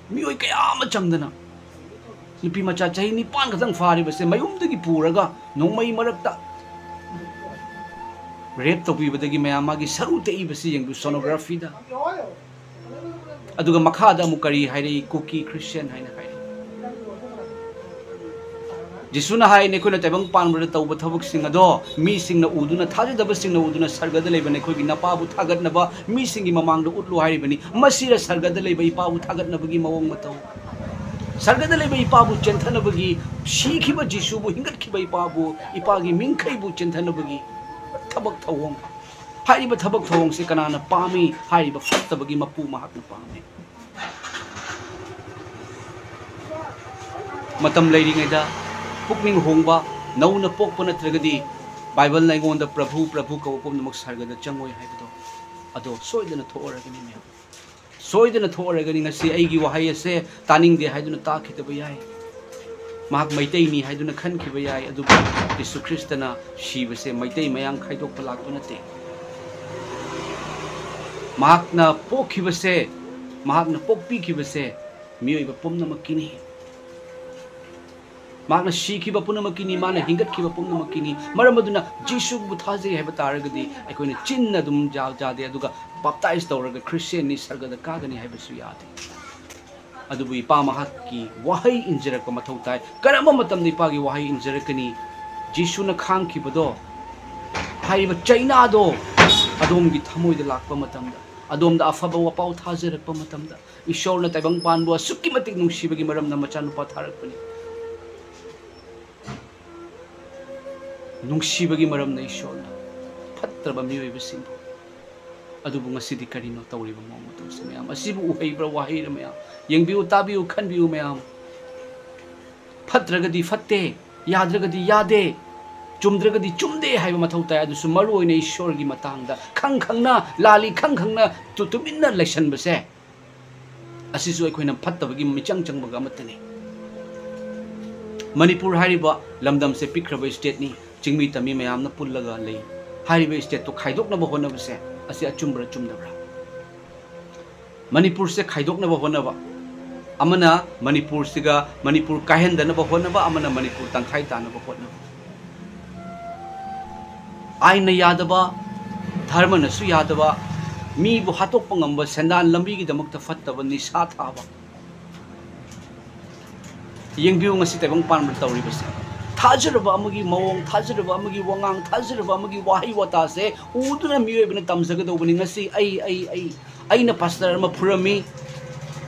ꯃꯤꯑꯣꯏ ꯀꯌꯥ ꯑꯃ ꯆꯪꯗꯅ, ꯅꯨꯄꯤ ꯃꯆꯥ ꯆꯍꯤ ꯅꯤꯄꯥꯟ ꯈꯛꯇꯪ ꯐꯥꯔꯤꯕꯁꯦ ꯃꯌꯨꯝꯗꯒꯤ ꯄꯨꯔꯒ ꯅꯣꯡꯃꯩ ꯃꯔꯛꯇ ꯔꯦꯞ ꯇꯧꯕꯤꯕꯗꯒꯤ ꯃꯌꯥꯝ ꯃꯥꯒꯤ ꯁꯔꯨ ꯇꯦꯛꯏꯕꯁꯤ ꯌꯦꯡꯕꯤꯌꯨ, ꯁꯣꯅꯣꯒ꯭ꯔꯥꯐꯤꯗ꯫ ꯑꯗꯨꯒ ꯃꯈꯥꯗ ꯑꯃꯨꯛ ꯀꯔꯤ ꯍꯥꯏꯔꯛꯏ? ꯀꯨꯀꯤ ꯈ꯭ꯔꯤꯁꯇꯤꯌꯥꯟ ꯍꯥꯏꯅ ꯍꯥꯏꯔꯛꯏ꯫ ꯖꯤꯁꯨꯅ ꯍꯥꯏ, "ꯅꯈꯣꯏꯅ ꯇꯥꯏꯕꯪ ꯄꯥꯟꯕꯗ ꯇꯧꯕ ꯊꯕꯛꯁꯤꯡ ꯑꯗꯣ ꯃꯤꯁꯤꯡꯅ ꯎꯗꯨꯅ, ꯊꯥꯖꯗꯕꯁꯤꯡꯅ ꯎꯗꯨꯅ, ꯁꯔꯒꯗ ꯂꯩꯕ ꯅꯈꯣꯏꯒꯤ ꯅꯄꯥꯕꯨ ꯊꯥꯒꯠꯅꯕ ꯃꯤꯁꯤꯡꯒꯤ ꯃꯃꯥꯡꯗ ꯎꯠꯂꯨ" ꯍꯥꯏꯔꯤꯕꯅꯤ꯫ ꯃꯁꯤꯗ ꯁꯔꯒꯗ ꯂꯩꯕ ꯏꯄꯥꯕꯨ ꯊꯥꯒꯠꯅꯕꯒꯤ ꯃꯑꯣꯡ ꯃꯇꯧ, ꯁꯔꯒꯗ ꯂꯩꯕ ꯏꯄꯥꯕꯨ ꯆꯦꯟꯊꯅꯕꯒꯤ, ꯁꯤꯈꯤꯕ ꯖꯤꯁꯨꯕꯨ ꯍꯤꯡꯒꯠꯈꯤꯕ ꯏꯄꯥꯕꯨ, ꯏꯄꯥꯒꯤ ꯃꯤꯡꯈꯩꯕꯨ ꯆꯦꯟꯊꯅꯕꯒꯤ ꯊꯕꯛ ꯊꯧꯑꯣꯡ꯫ ꯍꯥꯏꯔꯤꯕ ꯊꯕꯛ ꯊꯧꯑꯣꯡꯁꯦ ꯀꯅꯥꯅ ꯄꯥꯝꯃꯤ? ꯍꯥꯏꯔꯤꯕ ꯐꯠꯇꯕꯒꯤ ꯃꯄꯨ ꯃꯍꯥꯛꯅ ꯄꯥꯝꯃꯤ꯫ ꯃꯇꯝ ꯂꯩꯔꯤꯉꯩꯗ ꯄꯨꯛꯅꯤꯡ ꯍꯣꯡꯕ, ꯅꯧꯅ ꯄꯣꯛꯄ ꯅꯠꯇ꯭ꯔꯒꯗꯤ ꯕꯥꯏꯕꯜꯅ ꯑꯩꯉꯣꯟꯗ "ꯄ꯭ꯔꯚꯨ, ꯄ꯭ꯔꯚꯨ" ꯀꯧꯕ ꯄꯨꯝꯅꯃꯛ ꯁꯔꯒꯗ ꯆꯪꯉꯣꯏ ꯍꯥꯏꯕꯗꯣ, ꯑꯗꯣ ꯁꯣꯏꯗꯅ ꯊꯣꯛꯑꯔꯒꯅꯤ ꯃꯌꯥꯝ꯫ ꯁꯣꯏꯗꯅ ꯊꯣꯛꯑꯔꯒꯅꯤ꯫ ꯉꯁꯤ ꯑꯩꯒꯤ ꯋꯥꯍꯩ ꯑꯁꯦ ꯇꯥꯅꯤꯡꯗꯦ ꯍꯥꯏꯗꯨꯅ ꯇꯥꯈꯤꯗꯕ ꯌꯥꯏ꯫ ꯃꯍꯥꯛ ꯃꯩꯇꯩꯅꯤ ꯍꯥꯏꯗꯨꯅ ꯈꯟꯈꯤꯕ ꯌꯥꯏ꯫ ꯑꯗꯨꯕꯨ ꯖꯤꯁꯨ ꯈ꯭ꯔꯤꯁꯇꯅ ꯁꯤꯕꯁꯦ ꯃꯩꯇꯩ ꯃꯌꯥꯡ ꯈꯥꯏꯗꯣꯛꯄ ꯂꯥꯛꯄ ꯅꯠꯇꯦ꯫ ꯃꯍꯥꯛꯅ ꯄꯣꯛꯈꯤꯕꯁꯦ, ꯃꯍꯥꯛꯅ ꯄꯣꯛꯄꯤꯈꯤꯕꯁꯦ ꯃꯤꯑꯣꯏꯕ ꯄꯨꯝꯅꯃꯛꯀꯤꯅꯤ꯫ ꯃꯍꯥꯛꯅ ꯁꯤꯈꯤꯕ ꯄꯨꯝꯅꯃꯛꯀꯤꯅꯤ, ꯃꯥꯅ ꯍꯤꯡꯒꯠꯈꯤꯕ ꯄꯨꯝꯅꯃꯛꯀꯤꯅꯤ꯫ ꯃꯔꯝ ꯑꯗꯨꯅ ꯖꯤꯁꯨꯕꯨ ꯊꯥꯖꯩ ꯍꯥꯏꯕ ꯇꯥꯔꯒꯗꯤ ꯑꯩꯈꯣꯏꯅ ꯆꯤꯟꯅ ꯑꯗꯨꯝ ꯖꯥ-, ꯖꯥꯗꯦ, ꯑꯗꯨꯒ ꯕꯥꯞꯇꯥꯏꯖ ꯇꯧꯔꯒ ꯈ꯭ꯔꯤꯁꯇꯤꯌꯥꯟꯅꯤ, ꯁꯔꯒꯗ ꯀꯥꯒꯅꯤ ꯍꯥꯏꯕꯁꯨ ꯌꯥꯗꯦ꯫ ꯑꯗꯨꯕꯨ ꯏꯄꯥ ꯃꯍꯥꯛꯀꯤ ꯋꯥꯍꯩ ꯏꯟꯖꯔꯛꯄ ꯃꯊꯧ ꯇꯥꯏ꯫ ꯀꯔꯝꯕ ꯃꯇꯝꯗ ꯏꯄꯥꯒꯤ ꯋꯥꯍꯩ ꯏꯟꯖꯔꯛꯀꯅꯤ? ꯖꯤꯁꯨꯅ ꯈꯥꯡꯈꯤꯕꯗꯣ, ꯍꯥꯏꯔꯤꯕ ꯆꯩꯅꯥꯗꯣ ꯑꯗꯣꯝꯒꯤ ꯊꯃꯣꯏꯗ ꯂꯥꯛꯄ ꯃꯇꯝꯗ, ꯑꯗꯣꯝꯗ ꯑꯐꯕ ꯋꯥꯄꯥꯎ ꯊꯥꯖꯔꯛꯄ ꯃꯇꯝꯗ, ꯏꯁꯣꯔꯅ ꯇꯥꯏꯕꯪ ꯄꯥꯟꯕꯨ ꯑꯁꯨꯛꯀꯤ ꯃꯇꯤꯛ ꯅꯨꯡꯁꯤꯕꯒꯤ ꯃꯔꯝꯅ ꯃꯆꯥꯅꯨꯄꯥ ꯊꯥꯔꯛꯄꯅꯤ꯫ ꯅꯨꯡꯁꯤꯕꯒꯤ ꯃꯔꯝꯅ ꯏꯁꯣꯔꯅ ꯐꯠꯇ꯭ꯔꯕ ꯃꯤꯑꯣꯏꯕꯁꯤꯡꯕꯨ꯫ ꯑꯗꯨꯕꯨ ꯉꯁꯤꯗꯤ ꯀꯔꯤꯅꯣ ꯇꯧꯔꯤꯕ ꯃꯑꯣꯡ ꯃꯇꯧꯁꯦ ꯃꯌꯥꯝ? ꯑꯁꯤꯕꯨ ꯎꯍꯩꯕ꯭ꯔꯥ, ꯋꯥꯍꯩꯔ ꯃꯌꯥꯝ? ꯌꯦꯡꯕꯤꯌꯨ, ꯇꯥꯕꯤꯌꯨ, ꯈꯟꯕꯤꯌꯨ ꯃꯌꯥꯝ꯫ ꯐꯠꯇ꯭ꯔꯒꯗꯤ ꯐꯠꯇꯦ, ꯌꯥꯗ꯭ꯔꯒꯗꯤ ꯌꯥꯗꯦ, ꯆꯨꯝꯗ꯭ꯔꯒꯗꯤ ꯆꯨꯝꯗꯦ ꯍꯥꯏꯕ ꯃꯊꯧ ꯇꯥꯏ꯫ ꯑꯗꯨꯁꯨ ꯃꯔꯨ ꯑꯣꯏꯅ ꯏꯁꯣꯔꯒꯤ ꯃꯇꯥꯡꯗ ꯈꯪ ꯈꯪꯅ, ꯂꯥꯜꯂꯤ ꯈꯪ ꯈꯪꯅ ꯇꯨ-, ꯇꯨꯃꯤꯟꯅ ꯂꯩꯁꯟꯕꯁꯦ, ꯑꯁꯤꯁꯨ ꯑꯩꯈꯣꯏꯅ ꯐꯠꯇꯕꯒꯤ ꯃꯤꯆꯪ ꯆꯪꯕꯒ ꯑꯃꯠꯇꯅꯤ꯫ ꯃꯅꯤꯄꯨꯔ ꯍꯥꯏꯔꯤꯕ ꯂꯝꯗꯝꯁꯦ ꯄꯤꯛꯈ꯭ꯔꯕ ꯏꯁꯇꯦꯠꯅꯤ, ꯆꯤꯡꯃꯤ ꯇꯝꯃꯤ ꯃꯌꯥꯝꯅ ꯄꯨꯜꯂꯒ ꯂꯩ꯫ ꯍꯥꯏꯔꯤꯕ ꯏꯁꯇꯦꯠꯇꯣ ꯈꯥꯏꯗꯣꯛꯅꯕ ꯍꯣꯠꯅꯕꯁꯦ ꯑꯁꯤ ꯑꯆꯨꯝꯕ꯭ꯔꯥ ꯆꯨꯝꯗꯕ꯭ꯔꯥ? ꯃꯅꯤꯄꯨꯔꯁꯦ ꯈꯥꯏꯗꯣꯛꯅꯕ ꯍꯣꯠꯅꯕ, ꯑꯃꯅ ꯃꯅꯤꯄꯨꯔꯁꯤꯒ, ꯃꯅꯤꯄꯨꯔ ꯀꯥꯏꯍꯟꯗꯅꯕ ꯍꯣꯠꯅꯕ, ꯑꯃꯅ ꯃꯅꯤꯄꯨꯔ ꯇꯪꯈꯥꯏ ꯇꯥꯅꯕ ꯍꯣꯠꯅꯕ꯫ ꯑꯥꯏꯟꯅ ꯌꯥꯗꯕ, ꯙꯔꯃꯅꯁꯨ ꯌꯥꯗꯕ, ꯃꯤꯕꯨ ꯍꯥꯠꯇꯣꯛꯄ ꯉꯝꯕ, ꯁꯦꯟꯗꯥꯟ ꯂꯝꯕꯤꯒꯤꯗꯃꯛꯇ ꯐꯠꯇꯕ, ꯅꯤꯁꯥ ꯊꯥꯕ꯫ ꯌꯦꯡꯕꯤꯌꯨ ꯉꯁꯤ ꯇꯥꯏꯕꯪ ꯄꯥꯟꯕꯗ ꯇꯧꯔꯤꯕꯁꯦ꯫ ꯊꯥꯖꯔꯕ ꯑꯃꯒꯤ ꯃꯑꯣꯡ, ꯊꯥꯖꯔꯕ ꯑꯃꯒꯤ ꯋꯥꯉꯥꯡ, ꯊꯥꯖꯔꯕ ꯑꯃꯒꯤ ꯋꯥꯍꯩ ꯋꯥꯇꯥꯁꯦ ꯎꯗꯨꯅ ꯃꯤꯑꯣꯏꯕꯅ ꯇꯝꯖꯒꯗꯧꯕꯅꯤ꯫ ꯉꯁꯤ ꯑꯩ, ꯑꯩ, ꯑꯩ, ꯑꯩꯅ ꯄꯥꯁꯇꯔ ꯑꯃ ꯐꯨꯔꯝꯃꯤ꯫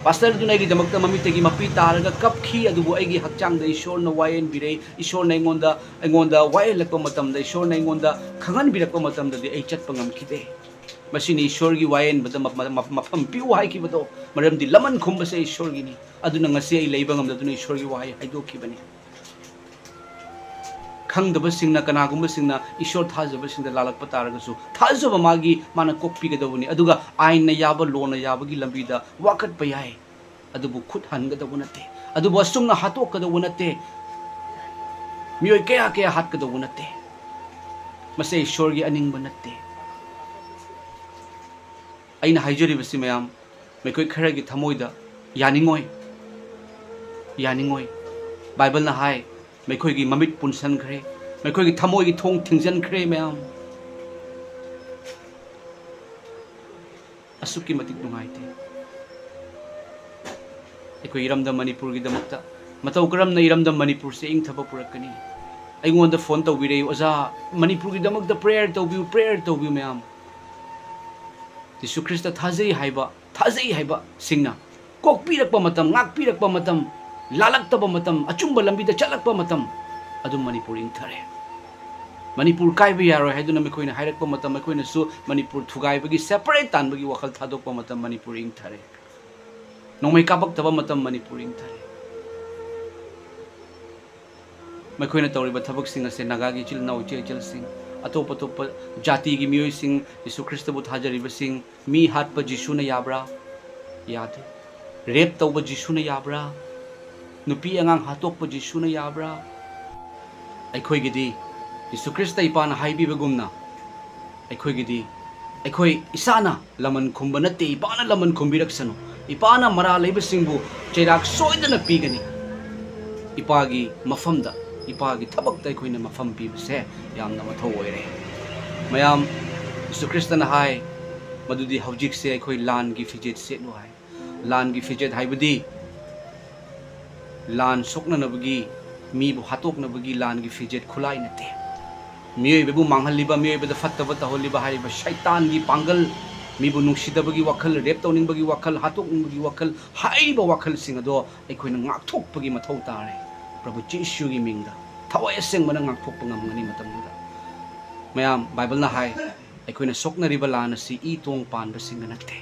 ꯄꯥꯁꯇꯔꯗꯨꯅ ꯑꯩꯒꯤꯗꯃꯛꯇ ꯃꯃꯤꯠꯇꯒꯤ ꯃꯄꯤ ꯇꯥꯔꯒ ꯀꯞꯈꯤ, ꯑꯗꯨꯕꯨ ꯑꯩꯒꯤ ꯍꯛꯆꯥꯡꯗ ꯏꯁꯣꯔꯅ ꯋꯥꯌꯦꯟꯕꯤꯔꯦ꯫ ꯏꯁꯣꯔꯅ ꯑꯩꯉꯣꯟꯗ, ꯑꯩꯉꯣꯟꯗ ꯋꯥꯌꯦꯜꯂꯛꯄ ꯃꯇꯝꯗ, ꯏꯁꯣꯔꯅ ꯑꯩꯉꯣꯟꯗ ꯈꯪꯍꯟꯕꯤꯔꯛꯄ ꯃꯇꯝꯗꯗꯤ ꯑꯩ ꯆꯠꯄ ꯉꯝꯈꯤꯗꯦ꯫ ꯃꯁꯤꯅꯤ ꯏꯁꯣꯔꯒꯤ ꯋꯥꯌꯦꯟꯕꯗ ꯃ-, ꯃ-, ꯃ-, ꯃꯐꯝ ꯄꯤꯌꯨ ꯍꯥꯏꯈꯤꯕꯗꯣ, ꯃꯔꯝꯗꯤ ꯂꯃꯟ ꯈꯨꯝꯕꯁꯦ ꯏꯁꯣꯔꯒꯤꯅꯤ꯫ ꯑꯗꯨꯅ ꯉꯁꯤ ꯑꯩ ꯂꯩꯕ ꯉꯝꯗꯗꯨꯅ ꯏꯁꯣꯔꯒꯤ ꯋꯥꯍꯩ ꯍꯥꯏꯗꯣꯛꯈꯤꯕꯅꯤ꯫ ꯈꯪꯗꯕꯁꯤꯡꯅ, ꯀꯅꯥꯒꯨꯝꯕꯁꯤꯡꯅ ꯏꯁꯣꯔ ꯊꯥꯖꯕꯁꯤꯡꯗ ꯂꯥꯜꯂꯛꯄ ꯇꯥꯔꯒꯁꯨ, ꯊꯥꯖꯕ ꯃꯥꯒꯤ, ꯃꯥꯅ ꯀꯣꯛꯄꯤꯒꯗꯧꯕꯅꯤ꯫ ꯑꯗꯨꯒ ꯑꯥꯏꯟꯅ ꯌꯥꯕ, ꯂꯣꯅ ꯌꯥꯕꯒꯤ ꯂꯝꯕꯤꯗ ꯋꯥꯀꯠꯄ ꯌꯥꯏ, ꯑꯗꯨꯕꯨ ꯈꯨꯠ ꯍꯟꯒꯗꯧꯕ ꯅꯠꯇꯦ꯫ ꯑꯗꯨꯕꯨ ꯑꯁꯨꯝꯅ ꯍꯥꯠꯇꯣꯛꯀꯗꯧꯕ ꯅꯠꯇꯦ꯫ ꯃꯤꯑꯣꯏ ꯀꯌꯥ ꯀꯌꯥ ꯍꯥꯠꯀꯗꯧꯕ ꯅꯠꯇꯦ꯫ ꯃꯁꯤ ꯏꯁꯣꯔꯒꯤ ꯑꯅꯤꯡꯕ ꯅꯠꯇꯦ꯫ ꯑꯩꯅ ꯍꯥꯏꯖꯔꯤꯕꯁꯤ ꯃꯌꯥꯝ, ꯃꯈꯣꯏ ꯈꯔꯒꯤ ꯊꯃꯣꯏꯗ ꯌꯥꯅꯤꯡꯉꯣꯏ, ꯌꯥꯅꯤꯡꯉꯣꯏ꯫ ꯕꯥꯏꯕꯜꯅ ꯍꯥꯏ, ꯃꯈꯣꯏꯒꯤ ꯃꯃꯤꯠ ꯄꯨꯟꯁꯟꯈ꯭ꯔꯦ, ꯃꯈꯣꯏꯒꯤ ꯊꯃꯣꯏꯒꯤ ꯊꯣꯡ ꯊꯤꯡꯖꯤꯟꯈ꯭ꯔꯦ ꯃꯌꯥꯝ꯫ ꯑꯁꯨꯛꯀꯤ ꯃꯇꯤꯛ ꯅꯨꯡꯉꯥꯏꯇꯦ꯫ ꯑꯩꯈꯣꯏ ꯏꯔꯝꯗꯝ ꯃꯅꯤꯄꯨꯔꯒꯤꯗꯃꯛꯇ ꯃꯇꯧ ꯀꯔꯝꯅ ꯏꯔꯝꯗꯝ ꯃꯅꯤꯄꯨꯔꯁꯦ ꯏꯪꯊꯕ ꯄꯨꯔꯛꯀꯅꯤ? ꯑꯩꯉꯣꯟꯗ ꯐꯣꯟ ꯇꯧꯕꯤꯔꯛꯏ, "ꯑꯣꯖꯥ, ꯃꯅꯤꯄꯨꯔꯒꯤꯗꯃꯛꯇ ꯄ꯭ꯔꯦꯌꯔ ꯇꯧꯕꯤꯌꯨ, ꯄ꯭ꯔꯦꯌꯔ ꯇꯧꯕꯤꯌꯨ ꯃꯌꯥꯝ"꯫ ꯖꯤꯁꯨ ꯈ꯭ꯔꯤꯁꯇ ꯊꯥꯖꯩ ꯍꯥꯏꯕ, ꯊꯥꯖꯩ ꯍꯥꯏꯕꯁꯤꯡꯅ ꯀꯣꯛꯄꯤꯔꯛꯄ ꯃꯇꯝ, ꯉꯥꯛꯄꯤꯔꯛꯄ ꯃꯇꯝ, ꯂꯥꯜꯂꯛꯇꯕ ꯃꯇꯝ, ꯑꯆꯨꯝꯕ ꯂꯝꯕꯤꯗ ꯆꯠꯂꯛꯄ ꯃꯇꯝ, ꯑꯗꯨꯝ ꯃꯅꯤꯄꯨꯔ ꯏꯪꯊꯔꯦ꯫ ꯃꯅꯤꯄꯨꯔ ꯀꯥꯏꯕ ꯌꯥꯔꯣꯏ ꯍꯥꯏꯗꯨꯅ ꯃꯈꯣꯏꯅ ꯍꯥꯏꯔꯛꯄ ꯃꯇꯝ, ꯃꯈꯣꯏꯅꯁꯨ ꯃꯅꯤꯄꯨꯔ ꯊꯨꯒꯥꯏꯕꯒꯤ, ꯁꯦꯄꯔꯦꯠ ꯇꯥꯟꯕꯒꯤ ꯋꯥꯈꯜ ꯊꯥꯗꯣꯛꯄ ꯃꯇꯝ, ꯃꯅꯤꯄꯨꯔ ꯏꯪꯊꯔꯦ꯫ ꯅꯣꯡꯃꯩ ꯀꯥꯞꯄꯛꯇꯕ ꯃꯇꯝ, ꯃꯅꯤꯄꯨꯔ ꯏꯪꯊꯔꯦ꯫ ꯃꯈꯣꯏꯅ ꯇꯧꯔꯤꯕ ꯊꯕꯛꯁꯤꯡ ꯑꯁꯦ ꯅꯥꯒꯥꯒꯤ ꯏꯆꯤꯜ ꯏꯅꯥꯎ ꯏꯆꯦ ꯏꯆꯜꯁꯤꯡ, ꯑꯇꯣꯞ ꯑꯇꯣꯞꯄ ꯖꯥꯇꯤꯒꯤ ꯃꯤꯑꯣꯏꯁꯤꯡ, ꯖꯤꯁꯨ ꯈ꯭ꯔꯤꯁꯇꯕꯨ ꯊꯥꯖꯔꯤꯕꯁꯤꯡ, ꯃꯤ ꯍꯥꯠꯄ ꯖꯤꯁꯨꯅ ꯌꯥꯕ꯭ꯔꯥ? ꯌꯥꯗꯦ꯫ ꯔꯦꯞ ꯇꯧꯕ ꯖꯤꯁꯨꯅ ꯌꯥꯕ꯭ꯔꯥ? ꯅꯨꯄꯤ ꯑꯉꯥꯡ ꯍꯥꯠꯇꯣꯛꯄ ꯖꯤꯁꯨꯅ ꯌꯥꯕ꯭ꯔꯥ? ꯑꯩꯈꯣꯏꯒꯤꯗꯤ ꯖꯤꯁꯨ ꯈ꯭ꯔꯤꯁꯇ ꯏꯄꯥꯅ ꯍꯥꯏꯕꯤꯕꯒꯨꯝꯅ, ꯑꯩꯈꯣꯏꯒꯤꯗꯤ ꯑꯩꯈꯣꯏ ꯏꯁꯥꯅ ꯂꯃꯟ ꯈꯨꯝꯕ ꯅꯠꯇꯦ, ꯏꯄꯥꯅ ꯂꯃꯟ ꯈꯨꯝꯕꯤꯔꯛꯁꯅꯨ꯫ ꯏꯄꯥꯅ ꯃꯔꯥ ꯂꯩꯕꯁꯤꯡꯕꯨ ꯆꯩꯔꯥꯛ ꯁꯣꯏꯗꯅ ꯄꯤꯒꯅꯤ꯫ ꯏꯄꯥꯒꯤ ꯃꯐꯝꯗ, ꯏꯄꯥꯒꯤ ꯊꯕꯛꯇ ꯑꯩꯈꯣꯏꯅ ꯃꯐꯝ ꯄꯤꯕꯁꯦ ꯌꯥꯝꯅ ꯃꯊꯧ ꯑꯣꯏꯔꯦ꯫ ꯃꯌꯥꯝ, ꯖꯤꯁꯨ ꯈ꯭ꯔꯤꯁꯇꯅ ꯍꯥꯏ ꯃꯗꯨꯗꯤ ꯍꯧꯖꯤꯛꯁꯦ ꯑꯩꯈꯣꯏ ꯂꯥꯟꯒꯤ ꯐꯤꯖꯦꯠ ꯁꯦꯠꯂꯨ ꯍꯥꯏ꯫ ꯂꯥꯟꯒꯤ ꯐꯤꯖꯦꯠ ꯍꯥꯏꯕꯗꯤ ꯂꯥꯟ ꯁꯣꯛꯅꯅꯕꯒꯤ ꯃꯤꯕꯨ ꯍꯥꯠꯇꯣꯛꯅꯕꯒꯤ ꯂꯥꯟꯒꯤ ꯐꯤꯖꯦꯠ ꯈꯨꯠꯂꯥꯏ ꯅꯠꯇꯦ꯫ ꯃꯤꯑꯣꯏꯕꯕꯨ ꯃꯥꯡꯍꯜꯂꯤꯕ, ꯃꯤꯑꯣꯏꯕꯗ ꯐꯠꯇꯕ ꯇꯧꯍꯜꯂꯤꯕ ꯍꯥꯏꯔꯤꯕ ꯁꯩꯇꯥꯟꯒꯤ ꯄꯥꯡꯒꯜ, ꯃꯤꯕꯨ ꯅꯨꯡꯁꯤꯗꯕꯒꯤ ꯋꯥꯈꯜ, ꯔꯦꯞ ꯇꯧꯅꯤꯡꯕꯒꯤ ꯋꯥꯈꯜ, ꯍꯥꯠꯇꯣꯛꯅꯤꯡꯕꯒꯤ ꯋꯥꯈꯜ, ꯍꯥꯏꯔꯤꯕ ꯋꯥꯈꯜꯁꯤꯡ ꯑꯗꯣ ꯑꯩꯈꯣꯏꯅ ꯉꯥꯛꯊꯣꯛꯄꯒꯤ ꯃꯊꯧ ꯇꯥꯔꯦ꯫ ꯄ꯭ꯔꯚꯨ ꯖꯤꯁꯨꯒꯤ ꯃꯤꯡꯗ ꯊꯋꯥꯏ ꯑꯁꯦꯡꯕꯅ ꯉꯥꯛꯊꯣꯛꯄ ꯉꯝꯒꯅꯤ ꯃꯇꯝꯗꯨꯗ꯫ ꯃꯌꯥꯝ, ꯕꯥꯏꯕꯜꯅ ꯍꯥꯏ, ꯑꯩꯈꯣꯏꯅ ꯁꯣꯛꯅꯔꯤꯕ ꯂꯥꯟ ꯑꯁꯤ ꯏ ꯇꯣꯡ ꯄꯥꯟꯕꯁꯤꯡꯒ ꯅꯠꯇꯦ,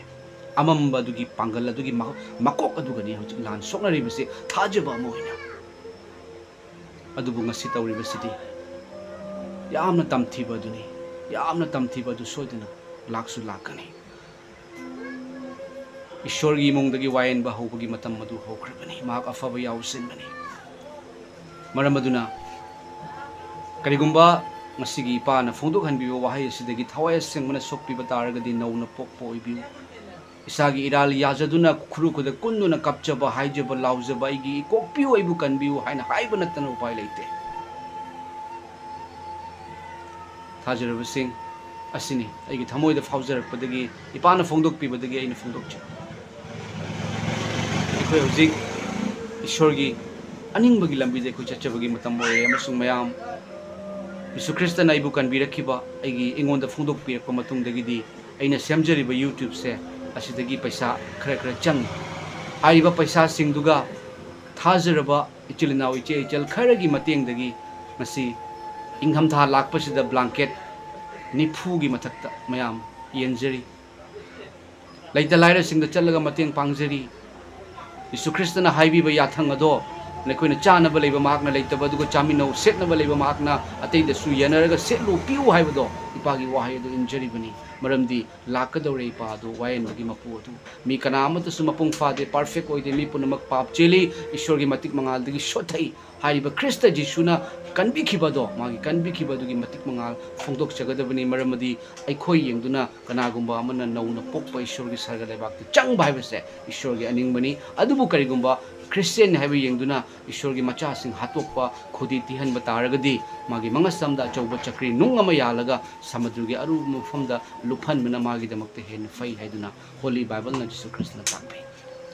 ꯑꯃꯝꯕ ꯑꯗꯨꯒꯤ ꯄꯥꯡꯒꯜ ꯑꯗꯨꯒꯤ ꯃ-, ꯃꯀꯣꯛ ꯑꯗꯨꯒꯅꯤ ꯍꯧꯖꯤꯛ ꯂꯥꯟ ꯁꯣꯛꯅꯔꯤꯕꯁꯤ꯫ ꯊꯥꯖꯕ ꯑꯃ ꯑꯣꯏꯅ ꯑꯗꯨꯕꯨ ꯉꯁꯤ ꯇꯧꯔꯤꯕꯁꯤꯗꯤ ꯌꯥꯝꯅ ꯇꯝꯊꯤꯕ ꯑꯗꯨꯅꯤ꯫ ꯌꯥꯝꯅ ꯇꯝꯊꯤꯕ ꯑꯗꯨ ꯁꯣꯏꯗꯅ ꯂꯥꯛꯁꯨ ꯂꯥꯛꯀꯅꯤ꯫ ꯏꯁꯣꯔꯒꯤ ꯏꯃꯨꯡꯗꯒꯤ ꯋꯥꯌꯦꯟꯕ ꯍꯧꯕꯒꯤ ꯃꯇꯝ ꯑꯗꯨ ꯍꯧꯈ꯭ꯔꯕꯅꯤ꯫ ꯃꯍꯥꯛ ꯑꯐꯕ ꯌꯥꯎꯁꯤꯟꯕꯅꯤ꯫ ꯃꯔꯝ ꯑꯗꯨꯅ ꯀꯔꯤꯒꯨꯝꯕ ꯉꯁꯤꯒꯤ ꯏꯄꯥꯅ ꯐꯣꯡꯗꯣꯛꯍꯟꯕꯤꯕ ꯋꯥꯍꯩ ꯑꯁꯤꯗꯒꯤ ꯊꯋꯥꯏ ꯑꯁꯦꯡꯕꯅ ꯁꯣꯛꯄꯤꯕ ꯇꯥꯔꯒꯗꯤ ꯅꯧꯅ ꯄꯣꯛꯄ ꯑꯣꯏꯕꯤꯌꯨ꯫ ꯏꯁꯥꯒꯤ ꯏꯔꯥꯜ ꯌꯥꯖꯗꯨꯅ ꯈꯨꯔꯨ ꯈꯨꯗ ꯀꯨꯟꯗꯨꯅ ꯀꯞꯆꯕ, ꯍꯥꯏꯖꯕ, ꯂꯥꯎꯖꯕ, "ꯑꯩꯒꯤ ꯀꯣꯛꯄꯤꯌꯨ, ꯑꯩꯕꯨ ꯀꯟꯕꯤꯌꯨ" ꯍꯥꯏꯅ ꯍꯥꯏꯕ ꯅꯠꯇꯅ ꯎꯄꯥꯏ ꯂꯩꯇꯦ꯫ ꯊꯥꯖꯔꯕꯁꯤꯡ, ꯑꯁꯤꯅꯤ ꯑꯩꯒꯤ ꯊꯃꯣꯏꯗ ꯐꯥꯎꯖꯔꯛꯄꯗꯒꯤ, ꯏꯄꯥꯅ ꯐꯣꯡꯗꯣꯛꯄꯤꯕꯗꯒꯤ ꯑꯩꯅ ꯐꯣꯡꯗꯣꯛꯆꯩ꯫ ꯑꯩꯈꯣꯏ ꯍꯧꯖꯤꯛ ꯏꯁꯣꯔꯒꯤ ꯑꯅꯤꯡꯕꯒꯤ ꯂꯝꯕꯤꯗ ꯑꯩꯈꯣꯏ ꯆꯠꯆꯕꯒꯤ ꯃꯇꯝ ꯑꯣꯏꯔꯦ, ꯑꯃꯁꯨꯡ ꯃꯌꯥꯝ, ꯌꯤꯁꯨ ꯈ꯭ꯔꯤꯁꯇꯅ ꯑꯩꯕꯨ ꯀꯟꯕꯤꯔꯛꯈꯤꯕ, ꯑꯩꯒꯤ, ꯑꯩꯉꯣꯟꯗ ꯐꯣꯡꯗꯣꯛꯄꯤꯔꯛꯄ ꯃꯇꯨꯡꯗꯒꯤꯗꯤ ꯑꯩꯅ ꯁꯦꯝꯖꯔꯤꯕ YouTubeꯁꯦ, ꯑꯁꯤꯗꯒꯤ ꯄꯩꯁꯥ ꯈꯔ ꯈꯔ ꯆꯪꯉꯤ꯫ ꯍꯥꯏꯔꯤꯕ ꯄꯩꯁꯥꯁꯤꯡꯗꯨꯒ ꯊꯥꯖꯔꯕ ꯏꯆꯤꯜ ꯏꯅꯥꯎ, ꯏꯆꯦ ꯏꯆꯜ ꯈꯔꯒꯤ ꯃꯇꯦꯡꯗꯒꯤ ꯉꯁꯤ ꯏꯪꯊꯝꯊꯥ ꯂꯥꯛꯄꯁꯤꯗ blanket ꯅꯤꯐꯨꯒꯤ ꯃꯊꯛꯇ ꯃꯌꯥꯝ ꯌꯦꯟꯖꯔꯤ꯫ ꯂꯩꯇ ꯂꯥꯏꯔꯁꯤꯡꯗ ꯆꯠꯂꯒ ꯃꯇꯦꯡ ꯄꯥꯡꯖꯔꯤ꯫ ꯌꯤꯁꯨ ꯈ꯭ꯔꯤꯁꯇꯅ ꯍꯥꯏꯕꯤꯕ ꯌꯥꯊꯪ ꯑꯗꯣ, "ꯅꯈꯣꯏꯅ ꯆꯥꯅꯕ ꯂꯩꯕ ꯃꯍꯥꯛꯅ ꯂꯩꯇꯕ, ꯑꯗꯨꯒ ꯆꯥꯃꯤꯟꯅꯧ, ꯁꯦꯠꯅꯕ ꯂꯩꯕ ꯃꯍꯥꯛꯅ ꯑꯇꯩꯗꯁꯨ ꯌꯦꯟꯅꯔꯒ ꯁꯦꯠꯂꯨ, ꯄꯤꯌꯨ" ꯍꯥꯏꯕꯗꯣ, ꯏꯄꯥꯒꯤ ꯋꯥꯍꯩ ꯑꯗꯨ ꯏꯟꯖꯔꯤꯕꯅꯤ꯫ ꯃꯔꯝꯗꯤ ꯂꯥꯛꯀꯗꯧꯔꯦ ꯏꯄꯥ ꯑꯗꯨ, ꯋꯥꯌꯦꯟꯕꯒꯤ ꯃꯄꯨ ꯑꯗꯨ꯫ ꯃꯤ ꯀꯅꯥ ꯑꯃꯠꯇꯁꯨ ꯃꯄꯨꯡ ꯐꯥꯗꯦ, perfect ꯑꯣꯏꯗꯦ, ꯃꯤ ꯄꯨꯝꯅꯃꯛ ꯄꯥꯞ ꯆꯦꯜꯂꯤ, ꯏꯁꯣꯔꯒꯤ ꯃꯇꯤꯛ ꯃꯉꯥꯜꯗꯒꯤ ꯁꯣꯠꯊꯩ꯫ ꯍꯥꯏꯔꯤꯕ ꯈ꯭ꯔꯤꯁꯇ ꯖꯤꯁꯨꯅ ꯀꯟꯕꯤꯈꯤꯕꯗꯣ, ꯃꯥꯒꯤ ꯀꯟꯕꯤꯈꯤꯕ ꯑꯗꯨꯒꯤ ꯃꯇꯤꯛ ꯃꯉꯥꯜ ꯐꯣꯡꯗꯣꯛꯆꯒꯗꯕꯅꯤ꯫ ꯃꯔꯝꯗꯤ ꯑꯩꯈꯣꯏ ꯌꯦꯡꯗꯨꯅ ꯀꯅꯥꯒꯨꯝꯕ ꯑꯃꯅ ꯅꯧꯅ ꯄꯣꯛꯄ ꯏꯁꯣꯔꯒꯤ ꯁꯔꯒ ꯂꯩꯕꯥꯛꯇ ꯆꯪꯕ ꯍꯥꯏꯕꯁꯦ ꯏꯁꯣꯔꯒꯤ ꯑꯅꯤꯡꯕꯅꯤ꯫ ꯑꯗꯨꯕꯨ ꯀꯔꯤꯒꯨꯝꯕ ꯈ꯭ꯔꯤꯁꯇꯤꯌꯟ ꯍꯥꯏꯕ ꯌꯦꯡꯗꯨꯅ ꯏꯁꯣꯔꯒꯤ ꯃꯆꯥꯁꯤꯡ ꯍꯥꯠꯇꯣꯛꯄ, ꯈꯨꯗꯤ ꯇꯤꯍꯟꯕ ꯇꯥꯔꯒꯗꯤ, ꯃꯥꯒꯤ ꯃꯉꯛꯁꯝꯗ ꯑꯆꯧꯕ ꯆꯀ꯭ꯔꯤ ꯅꯨꯡ ꯑꯃ ꯌꯥꯜꯂꯒ ꯁꯃꯨꯗ꯭ꯔꯒꯤ ꯑꯔꯨꯕ ꯃꯐꯝꯗ ꯂꯨꯞꯍꯟꯕꯅ ꯃꯥꯒꯤꯗꯃꯛꯇ ꯍꯦꯟꯅ ꯐꯩ ꯍꯥꯏꯗꯨꯅ Holy Bibleꯅ ꯖꯤꯁꯨ ꯈ꯭ꯔꯤꯁꯇꯅ ꯇꯥꯛꯄꯤ꯫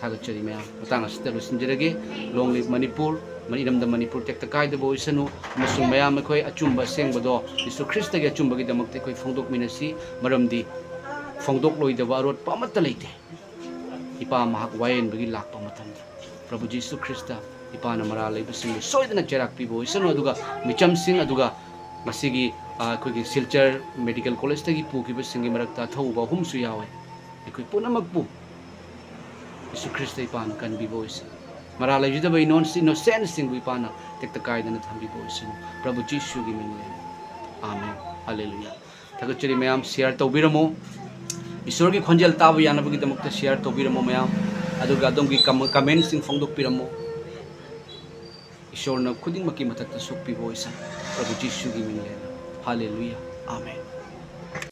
ꯊꯥꯒꯠꯆꯔꯤ ꯃꯌꯥꯝ꯫ ꯃꯇꯥꯡ ꯑꯁꯤꯗ ꯂꯣꯏꯁꯤꯟꯖꯔꯒꯦ꯫ Long live Manipur. ꯃ-, ꯏꯔꯝꯗꯝ ꯃꯅꯤꯄꯨꯔ ꯇꯦꯛꯇ ꯀꯥꯏꯗꯕ ꯑꯣꯏꯁꯅꯨ꯫ ꯑꯃꯁꯨꯡ ꯃꯌꯥꯝ ꯑꯩꯈꯣꯏ ꯑꯆꯨꯝꯕ ꯑꯁꯦꯡꯕꯗꯣ ꯌꯤꯁꯨ ꯈ꯭ꯔꯤꯁꯇꯒꯤ ꯑꯆꯨꯝꯕꯒꯤꯗꯃꯛꯇ ꯑꯩꯈꯣꯏ ꯐꯣꯡꯗꯣꯛꯃꯤꯟꯅꯁꯤ꯫ ꯃꯔꯝꯗꯤ ꯐꯣꯡꯗꯣꯛꯂꯣꯏꯗꯕ ꯑꯔꯣꯠꯄ ꯑꯃꯠꯇ ꯂꯩꯇꯦ꯫ ꯏꯄꯥ ꯃꯍꯥꯛ ꯋꯥꯌꯦꯟꯕꯒꯤ ꯂꯥꯛꯄ ꯃꯇꯝꯗ ꯄ꯭ꯔꯚꯨ ꯖꯤꯁꯨ ꯈ꯭ꯔꯤꯁꯇ ꯏꯄꯥꯅ ꯃꯔꯥꯜ ꯂꯩꯕꯁꯤꯡꯕꯨ ꯁꯣꯏꯗꯅ ꯆꯩꯔꯥꯛꯄꯤꯕ ꯑꯣꯏꯁꯅꯨ꯫ ꯑꯗꯨꯒ ꯃꯤꯆꯝꯁꯤꯡ, ꯑꯗꯨꯒ ꯉꯁꯤꯒꯤ, ꯑ, ꯑꯩꯈꯣꯏꯒꯤ ꯁꯤꯜꯆꯔ ꯃꯦꯗꯤꯀꯦꯜ ꯀꯣꯂꯦꯖꯇꯒꯤ ꯄꯨꯈꯤꯕꯁꯤꯡꯒꯤ ꯃꯔꯛꯇ ꯑꯊꯧꯕ ꯑꯍꯨꯝꯁꯨ ꯌꯥꯎꯋꯦ꯫ ꯑꯩꯈꯣꯏ ꯄꯨꯝꯅꯃꯛꯄꯨ ꯌꯤꯁꯨ ꯈ꯭ꯔꯤꯁꯇ ꯏꯄꯥꯅ ꯀꯟꯕꯤꯕ ꯑꯣꯏꯁꯅꯨ꯫ ꯃꯔꯥꯜ ꯂꯩꯖꯗꯕ ꯏꯅꯣꯟ-, ꯏꯅꯣꯁꯦꯟꯁꯤꯡꯕꯨ ꯏꯄꯥꯅ ꯇꯦꯛꯇ ꯀꯥꯏꯗꯅ ꯊꯝꯕꯤꯕ ꯑꯣꯏꯁꯅꯨ꯫ ꯄ꯭ꯔꯚꯨ ꯖꯤꯁꯨꯒꯤ ꯃꯤꯡ ꯂꯩꯔꯦ꯫ ꯑꯥꯃꯦꯟ꯫ ꯍꯜꯂꯦꯂꯨꯌꯥ꯫ ꯊꯥꯒꯠꯆꯔꯤ ꯃꯌꯥꯝ, ꯁꯤꯌꯔ ꯇꯧꯕꯤꯔꯝꯃꯣ꯫ ꯏꯁꯣꯔꯒꯤ ꯈꯣꯟꯖꯦꯜ ꯇꯥꯕ ꯌꯥꯅꯕꯒꯤꯗꯃꯛꯇ ꯁꯤꯌꯔ ꯇꯧꯕꯤꯔꯝꯃꯣ ꯃꯌꯥꯝ꯫ ꯑꯗꯨꯒ ꯑꯗꯣꯝꯒꯤ ꯀꯃ-, ꯀꯃꯦꯟꯁꯤꯡ ꯐꯣꯡꯗꯣꯛꯄꯤꯔꯝꯃꯣ꯫ ꯏꯁꯣꯔꯅ ꯈꯨꯗꯤꯡꯃꯛꯀꯤ ꯃꯊꯛꯇ ꯁꯣꯛꯄꯤꯕ ꯑꯣꯏꯁꯅꯨ꯫ ꯄ꯭ꯔꯚꯨ ꯖꯤꯁꯨꯒꯤ ꯃꯤꯡ ꯂꯩꯔꯦ꯫ ꯍꯜꯂꯦꯂꯨꯌꯥ꯫ ꯑꯥꯃꯦꯟ꯫